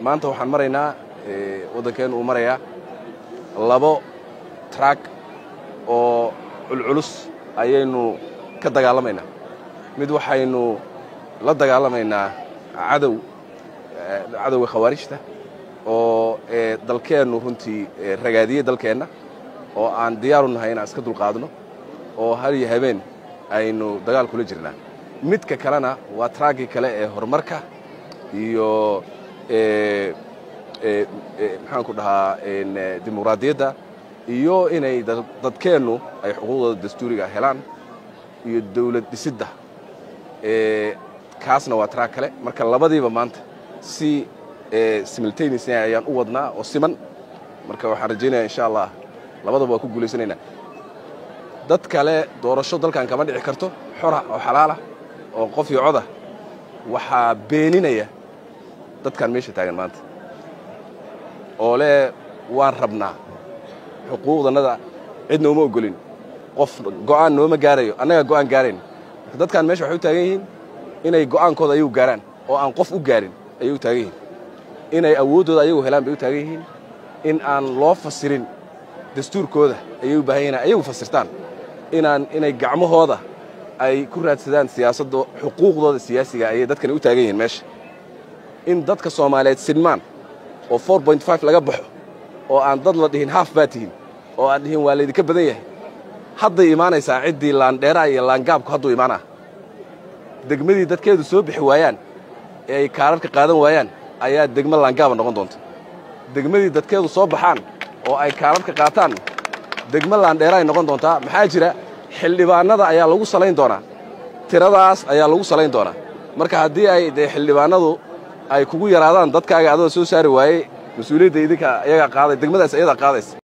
Maanta waxaan maraynaa, waddankeennu uu marayaa labo track oo culculus ayaynu ka dagaalamaynaa. Mid waxaynu la dagaalamaynaa cadow, cadowga khawaarijta oo dalkeennu runtii ragaadiyey dalkeenna, oo aan diyaaru nahay inaan iska dulqaadno oo har iyo habeen aynu dagaal kula jirnaa. Midka kalena waa trackii kale ee horumarka iyo, maxaan ku dhahaa, dimuqraadiyadda iyo inay dadkeennu ay xuquuqdooda dastuuriga helaan iyo dawlad dhisidda. Kaasna waa track kale. Marka labadiiba maanta si simultaneous ayaan u wadnaa oo siman. Marka waxaan rajaynaya, insha Allah, labadaba waa ku guulaysanaynaa. Dad kale doorasho dalkan kama dhici karto xora oo xalaalah oo qof iyo coda. Waxaa beeninaya dadkan meesha taagan maanta oo le waan rabnaa xuquuqdannada, cidna uma ogolin, qof go'aan nooma gaarayo, annagaa go'aan gaarayn. Marka dadkan meesha waxay u taagan yihiin inay go'aankooda ayagu gaaraan oo aan qof u gaarin ayay u taagan yihiin. Inay awooddooda ayagu helaan bay u taagan yihiin. In aan loo fasirin dastuurkooda ayay u baahan yihin, ayagu fasirtaan. Inay gacmahooda ay ku raadsadaan siyaasadda, xuquuqdooda siyaasiga ayay dadkani u taagan yihiin meesha. In dadka Soomaaliyeed sinmaan oo 4.5 laga baxo oo aan dad la dhihin half baa tihin oo aan dhihin waa laydinka badan yahay hadday imaanaysaa. Ciddii laandheeraha iyo laangaabku hadduu imaanaa, degmadii dadkeedu soo bixi waayaan ee ay kaararka qaadan waayaan ayaa degmo laangaaba noqon doonta. Degmadii dadkeedu soo baxaan oo ay kaararka qaataan, degmo laandheera ay noqon doontaa. Maxaa jira? Xildhibaanada ayaa lagu salayn doonaa, tiradaas ayaa lagu salayn doonaa. Marka haddii ay dee xildhibaanadu ay kugu yaraadaan, dadkaaga adoo soo saari waayey, mas-uuliyadda idinka iyagaa qaaday, degmadaas iyadaa qaadaysa.